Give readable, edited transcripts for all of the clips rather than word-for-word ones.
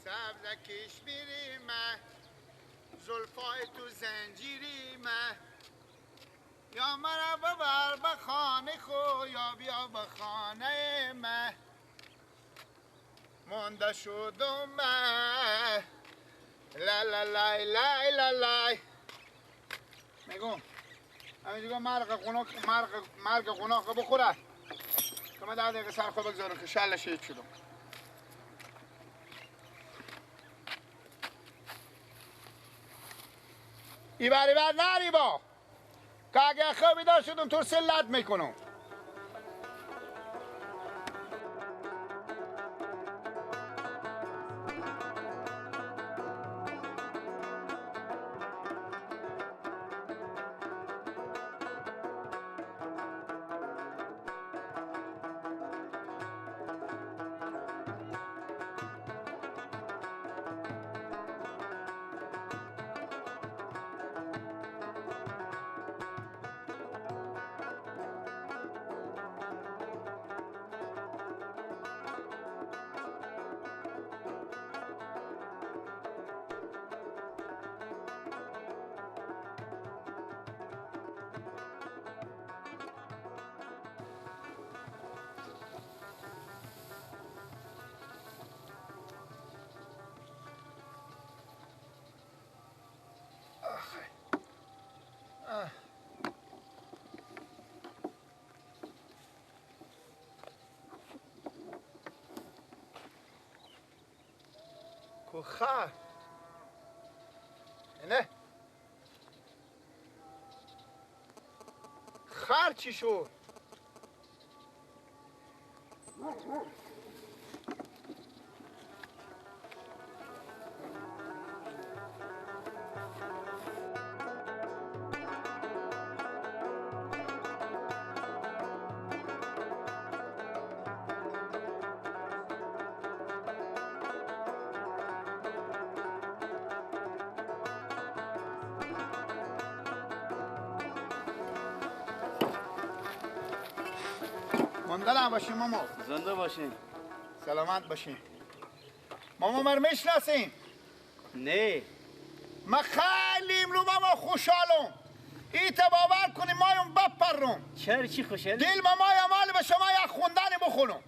سبز کشمیری مه، زلفای تو زنجیری مه، یا مرا ببر به خانه خو یا بیا به خانه مه، مانده شدم مه، لا لا لای لای لا لای. میگم همین دیگه مرگ قناق بخوره که من 10 دقیقه سر خود بگذارم که شل شهید شدم. ای بری بر نری با که اگه خوابی دار شدم تو سلت میکنم. خر نه خر چی شد؟ ماندلم باشیم ماما. زنده باشین. سلامت باشین. ماما مر میشناسین؟ نه. من خیلی امرو ماما خوشحالم. ایت باور کنی مایم بپرم. چرا چی خوشحالی؟ دل مامای مال به شما یک خوندن بخونم.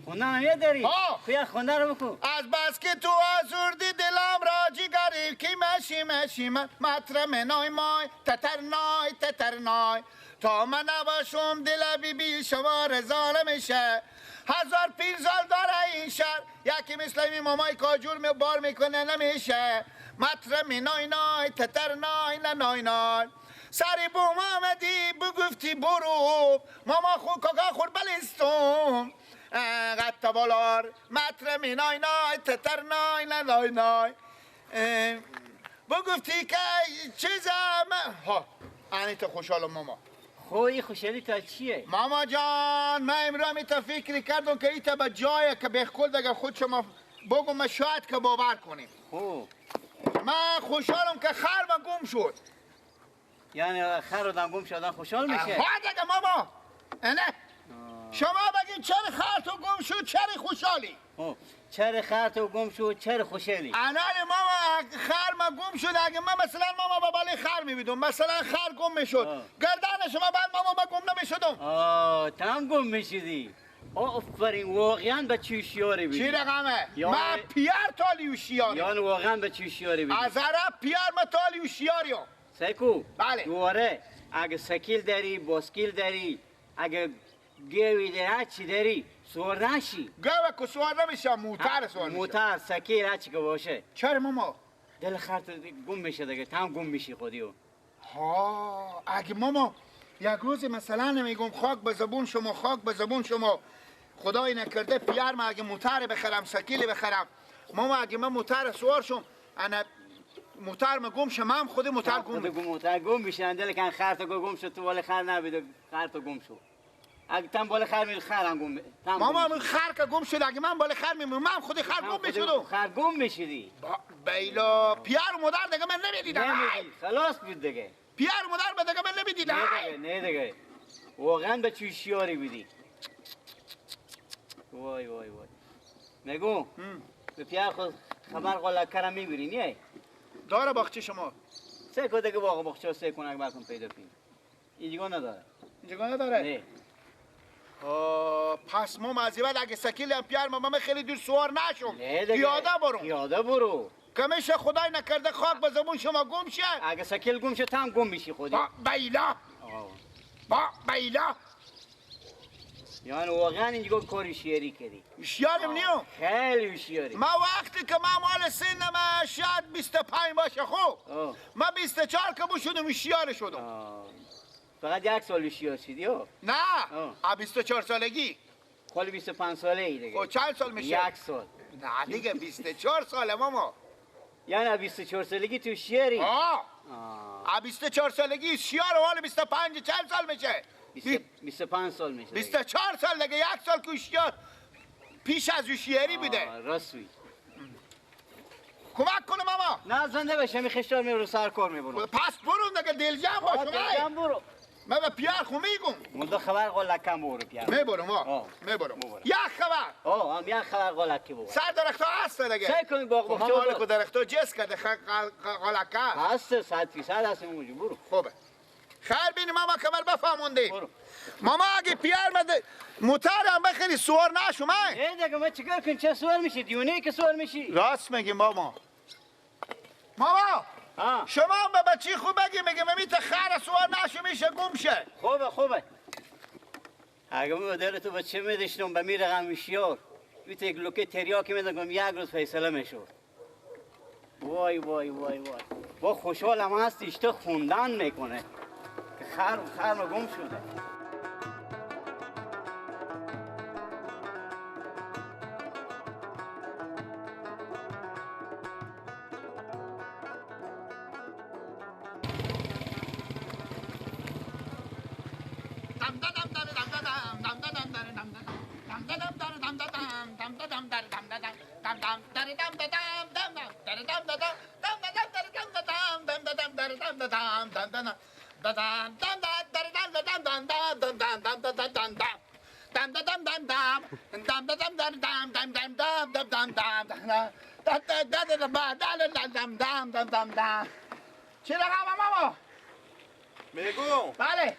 خوندن هم داری؟ ها. خو یک خوندن رو بکن. از بس که تو آزردی دلم را جگری کی مشی مشی مطرم نای مای تتر نای تتر نای تا من نباشم دل بی بی شما رضا نمیشه. هزار پیرزال داره این شهر یکی مثل این مامای کاجور می بار میکنه نمیشه. مطرم نای نای تتر نای نای نای سری بوم آمدی بگفتی برو ماما خو کاکا خور بلستم قطع بالار مطرم نای نای تتر نای نای نای بگفتی که چیزم ها انی تو خوشحالم ماما. خوی خوشحالی تا چیه؟ ماما جان من امروز می تا فکری کردم که ایتا به جایه که به خود اگر خود شما بگم من شاید که باور کنیم. خوب من خوشحالم که خر من گم شد. یعنی خر آدم گم شد آدم خوشحال میشه؟ ها دیگه ماما. نه شما بگین چرا خر تو گم شد چرا خوشحالی؟ چرا خر تو گم شد چرا خوشحالی؟ انال ماما خر ما گم شد. اگه من مثلا ماما با بالای خر میبیدم مثلا خر گم میشد گردن شما بعد ماما ما گم نمیشدم. تام گم میشدی. آفرین واقعا به چی هوشیاری بودی. چی رقمه؟ من پیر تالی هوشیاری. یعنی واقعا به چی هوشیاری بودی؟ از عرب پیر من تالی هوشیاریم. سیکو. بله. دوباره اگه سکیل داری باسکیل داری اگه گوی داری هر چی داری سوار نشی. گوه که سوار نمیشم موتر سوار میشم. موتر سکیل هر چی که باشه. چرا ماما؟ دل خرت گم میشه دیگه تام گم میشی خودیو. ها اگه ماما یک روز مثلا میگم خاک به زبون شما خاک به زبون شما خدای نکرده پیر من اگه موتر بخرم سکیل بخرم ماما اگه من موتر سوار شم انا موتر ما گم شم من خود موتر گم خود موتر گم میشه. دل کن خر تو گم شد تو بالا خر نبید خر تو گم شد. اگه تم بالا خر می خر هم گم ماما من خر که گم شد اگه من بالا خر می من خود خر گم میشدم. خر گم میشدی بیلا پیر مادر دیگه من نمیدیدم. خلاص بود دیگه. پیر مادر دیگه من نمیدیدم. نه دیگه واقعا به چه هوشیاری بودی. وای وای وای نگو به پیار خود خبر قلکرم میبری نیه؟ داره باغچه شما؟ سه که دیگه باغ باغچه سه کنه برکن پیدا کنی. اینجا نداره. اینجا نداره؟ نه. پس ما از بعد اگه سکیل هم پیار ما خیلی دور سوار نشم. پیاده برو. پیاده برو. کمیشه خدای نکرده خاک به زبون شما گم شه. اگه سکیل گم شه تام گم میشی خودی. با بیلا. با بیلا. یعنی واقعا اینجا کاری شیری کردی. شیارم نیو؟ خیلی شیاری. ما وقتی که ما مال سنم شاید 25 باشه خوب. ما 24 که شدم شیار شدم. فقط یک سال شیار شدی ها؟ نه، 24 سالگی. خالی 25 ساله ای دیگه. خب چند سال میشه؟ یک سال. نه دیگه 24 ساله ماما. یعنی 24 سالگی تو شیاری؟ آه. 24 سالگی شیار و حال 25 چند سال میشه؟ 25 سال میشه. 24 سال دیگه، یک سال که شیار پیش از شیاری بوده. راست می. کمک کنه ماما. نه زنده بشه می خشتار میبرم سر کار میبرم. پس برو دیگه دلجم باش. دلجم برو. من به پیار خو میگم. من خبر قلکم برو پیار. میبرم ها. میبرم. یک خبر. آه هم یک خبر قلکی برو. سر درخت هست دیگه. سعی کنی باغ باغچه. ما مال درخت جس کرده قلکه. هست 100% هست اونجا برو. خوبه. خیر بینی ماما کمر بفهموندی. ماما اگه پیار مده موتر هم بخری سوار نشو من. نه دیگه ما چیکار کنیم چه سوار میشی دیونه که سوار میشی. راست میگی ماما. ماما شما هم به بچی خوب بگی میگه میت خر سوار نشو میشه گم شه. خوبه خوبه. اگه من دل تو بچه میدشتم به میرقم شیار بیت یک لوکه تریاک میدم یک روز فیصله میشد. وای وای وای وای با خوشحالم هست اشته خوندن میکنه که خر خر گم شده. چی رقم ماما؟ میگم بله.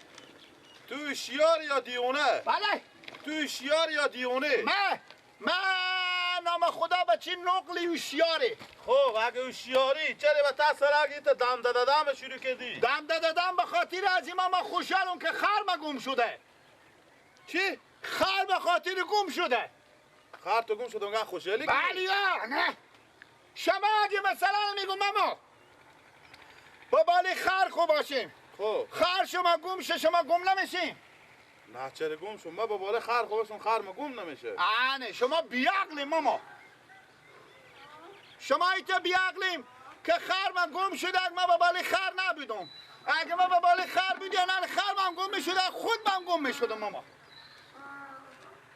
تو شیار یا دیونه؟ بله. تو شیار یا دیونه؟ من نام خدا بچی نقلی هوشیاری. خب اگه هوشیاری چرا به تسرگی تا دم دادم شروع کردی؟ دم دادم به خاطر از این ما خوشحالم که خر گم شده. چی؟ خر به خاطر گم شده. خر تو گم شده اونقدر خوشحالی؟ بله نه. شما اگه مثلا میگم ماما با بالی خر خوب باشیم. خب خر شما گم شه شما گم نمیشیم. نه چرا گم شم؟ ما با بالا خر خوب باشم خر ما گم نمیشه. آنه شما بیعقلیم ماما. شما ایتا بیعقلیم که خر من گم شده اگه من با بالی خر نبودم. اگه من با بالی خر بودم نه خر من گم میشده خود من گم میشدم ماما.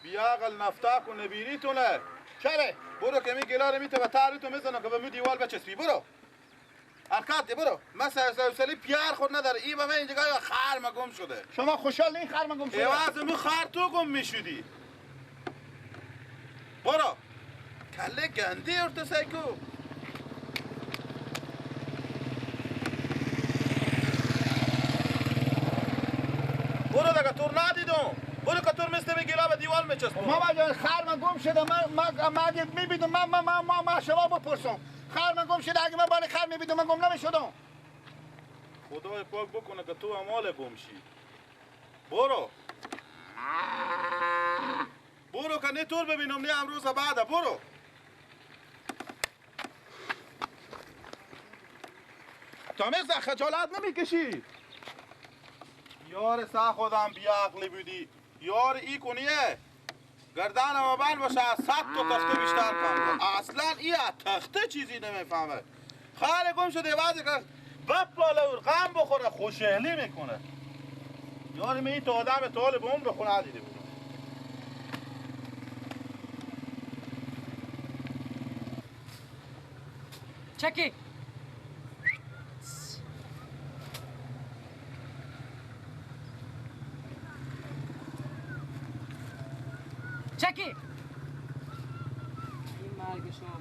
بیعقل نفتاک و نبیریتونه. چرا؟ برو که می گلاره میته و تاریتو میزنم که به می دیوال بچسبی. برو. حرکت برو. من سرسلی پیار خود نداره. ای به من اینجا یا خر ما گم شده. شما خوشحال این خر ما گم شده؟ ایواز می خر تو گم میشدی. برو. کله گندی ارتو سیکو. برو دیگه تور ندیدم. برو که تور مثل میگیره به دیوال میچسبم. ماما جان خر من گم شده. من اگه میبیدم من من ما ما شما بپرسم. خر من گم شده اگه من بالا خر میبیدم من گم نمیشدم. خدای پاک بکنه که تو امال گم شی. برو. برو که نه تور ببینم نه امروز بعد. برو. تا میز خجالت نمیکشی؟ یار سا خودم بیعقلی بودی. یار ای کنیه گردن ما بند باشه از 100 تا تخته بیشتر کم کن. اصلا ای از تخته چیزی نمیفهمه. خیلی گم شده بعضی که بپلاله و غم بخوره خوشحالی میکنه. یار می این آدم طالب عمر خونه ندیده بود. چکی چکی این مرگ شما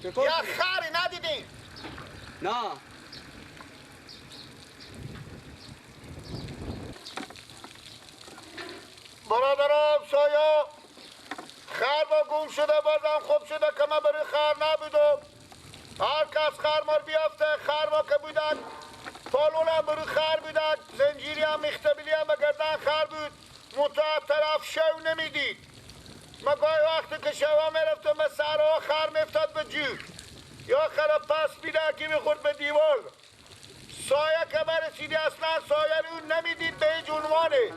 یا خری ندیدین؟ نه. برادرم سایا خر با گم شده، بازم خوب شده که من برای خر نبودم. هر کس خر مار بیافته، خر ما که بودن پالون هم برای خر بودن، زنجیری هم میختبیلی هم به گردن خر بود. منتها طرف شو نمیدید. من گاهی وقتی که شوا میرفتم به سرها خر میفتاد به جو یا خر پس بیده که میخورد به دیوار. سایه که برسیدی اصلا سایه رو نمیدید به هیچ عنوانه.